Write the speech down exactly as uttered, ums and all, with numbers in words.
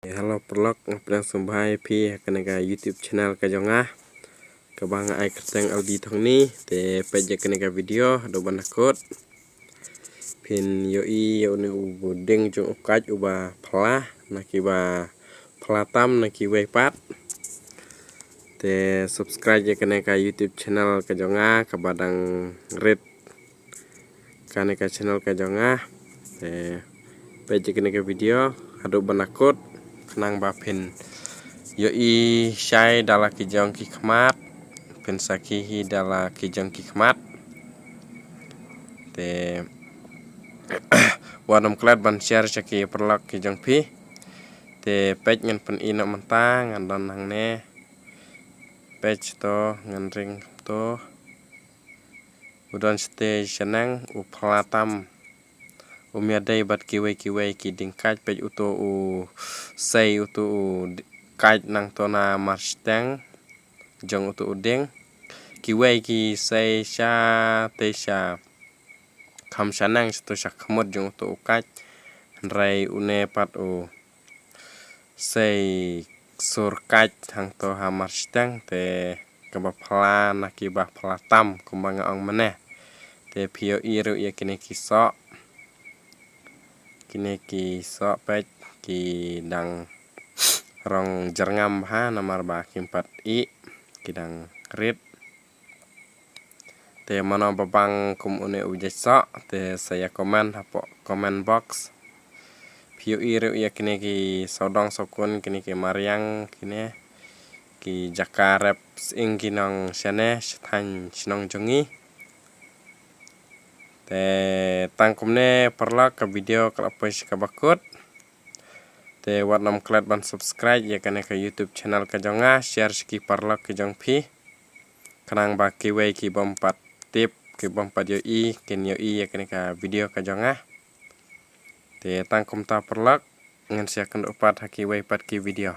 Hello paralok, nga pdiang sngewbha ïa phi ha kane ka YouTube channel ka jong nga, kaba nga ai kyrteng Albi Thongni. Te peit ïa kane ka video haduh ban da kut. Phin ïohi ïa une u dieng jong u kait uba phla, na kiba phla tam na kiwei pat. Te subscribe ïa kane ka YouTube channel ka jong nga, kaba dang rit kane ka channel ka jong nga. Te peit ïa kane ka video haduh ban da kut, khnang ba phin ïohi shai da la ki jong ki khmat, phin sakhi hi da la ki jong ki khmat. Te wat nym klet ban share sha ki paralok ki jong phi. Te peit ngan pyni noh mynta, ngan don hangne. Peit to ngan ring to. U don shatei shaneng, u phla tam. Um ïadei bad kiwei kiwei ki dieng kait. Peit uto u sei uto u kait nangto na marshiteng jong uto u dieng. Kiwei ki sei shatei sha kham shaneng, shato sha khmut jong uto u kait. Hynrei une pat u sei sur kait hangto ha marshiteng, te kaba phla na kiba phla tam kumba nga ong mynne. Te phi ïohi ruh ïa kine ki soh. Kine ki soh peit ki dang rong jyrngam bha namar ba kim pat ih, ki dang rit. Te mano ba bang kum une u jait soh, te sa ïa comment hapoh comment box. Phi ïohi ruh ïa kine ki sawdong sawkun, kine ki mariang, kine ki jaka rep sying ki nong shane shathaiñ shnong jong ngi. Te tang kumne paralok, ka video ka la poi sha kaba kut. Te wat nym klet ban subscribe ïa kane ka YouTube channel ka jong nga, share sha ki paralok ki jong phi, khnang ba kiwei ki bym pat tip, ki bym pat ïohi, kin ïohi ïa kane ka video ka jong nga. Te tang kumta paralok, ngan sa ïakynduh pat ha kiwei pat ki video.